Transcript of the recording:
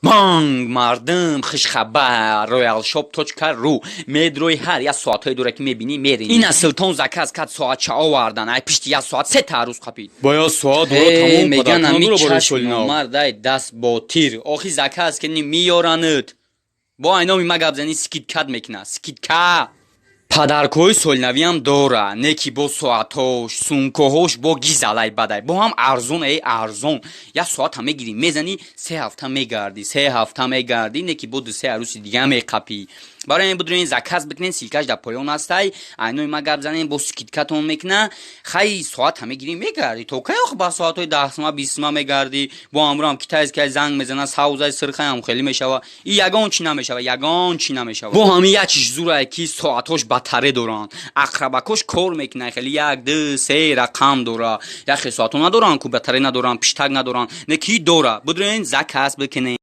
Банг, мардум, хушхабар! Royalshop.ru медрои, ҳар як соатҳое дора, ки мебинӣ, мерини. Ина Султон заказ кард, соатча овардан, ай пишти як соат се тарӯз қапид. Бояд соат дора, тамом. Меган подарка ами надора барои чашм соли нав. Мардай даст ботир. Охи заказ кини, меёранад. Бо айноми ма гап зани, скидка мекуна, скидка. Подаркҳои солинавиам дора, не ки бо соатҳош, сумкаҳош, бо гизалай бадай, бо ҳам арзон, эй арзон. Як соата мегирӣ, мезанӣ, 3 ҳафта мегардӣ, 3 ҳафта мегардӣ, не ки бо ду се арӯси дига меқапӣ. Барои ин будроин заказ бикунен, ссылкаш дар поён ҳастай. Айнои ма гап занем, бо скидкатон мекуна. Хай, соата мегирӣ, мегардӣ то кай ох, ба соатҳои 10 сума, 20 сума мегардӣ. Бо ҳамроҳам китайскай занг мезана, савзай сирхаям хеле мешава. И ягон чӣ намешава, ягон чӣ намешава. Бо ҳамин як чиз зурае, ки соатҳош батаре доранд, ақрабакош кор мекунад, хеле як, ду, се рақам дора. Яхе соатҳо надоранд ку, батаре надоранд, пиштак надоранд, не ки дора. Будроин заказ бикунен.